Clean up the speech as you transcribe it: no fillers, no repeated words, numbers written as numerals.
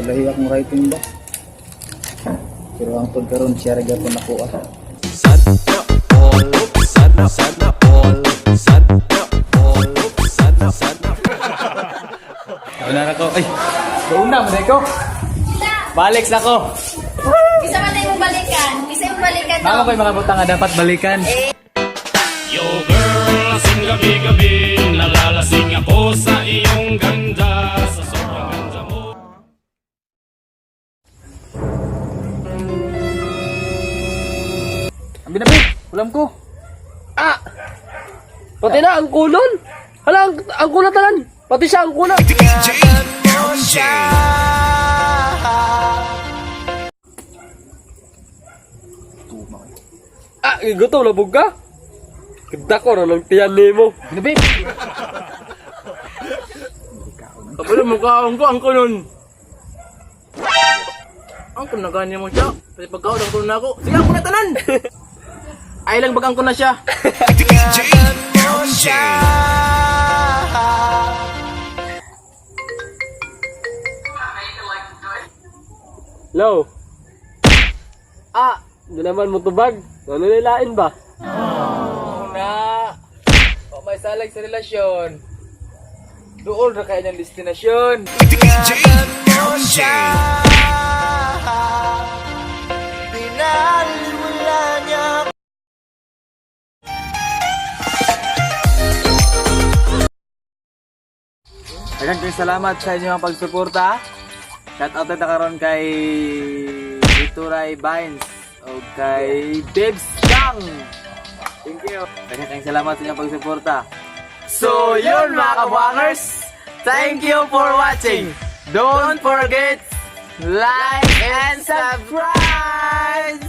Lahi akong writing ba? Pero ang karon siya ra gyapon nakuha. Sana all, sana sana all, sana all, sana sana. Una na ko. Ay, una man ko. Balik sa ko. Isa man tayo mong balikan. Isa yung balikan. Mama ko'y mga butang nga dapat balikan. Yo girl, lasing gabi-gabi, nalalasing ako sa iyong ganda, sa sobrang ganda mo. Ang binabi, ulam ko. Ah! Pati na, ang kulon! Hala, ang kulon tanan! Pati siya, ang kulon! DJ MJ. Ah, gutom na bug ka? Ganda ko na ng tiyan nimo. Binabi. Kabalo mo kaon ko, ang kulon. Ang kun na gani mo siya. Pati pagkaon ang kulon na ako. Sige, ang na tanan. Ay lang bagang ko na siya. DJ MJ. Hello? Ah, hindi naman mo tubag. Ano nilain ba? Una, o may salag sa relasyon. Dool ra kay niyang destinasyon. DJ MJ. Daghang kayong salamat sa inyong pagsuporta. Shout out na karon kay Ituray Vines o kay Dibs Kang. Thank you. Daghang kayong salamat sa inyong pagsuporta. So yun, mga kabuangers. Thank you for watching. Don't forget like and subscribe.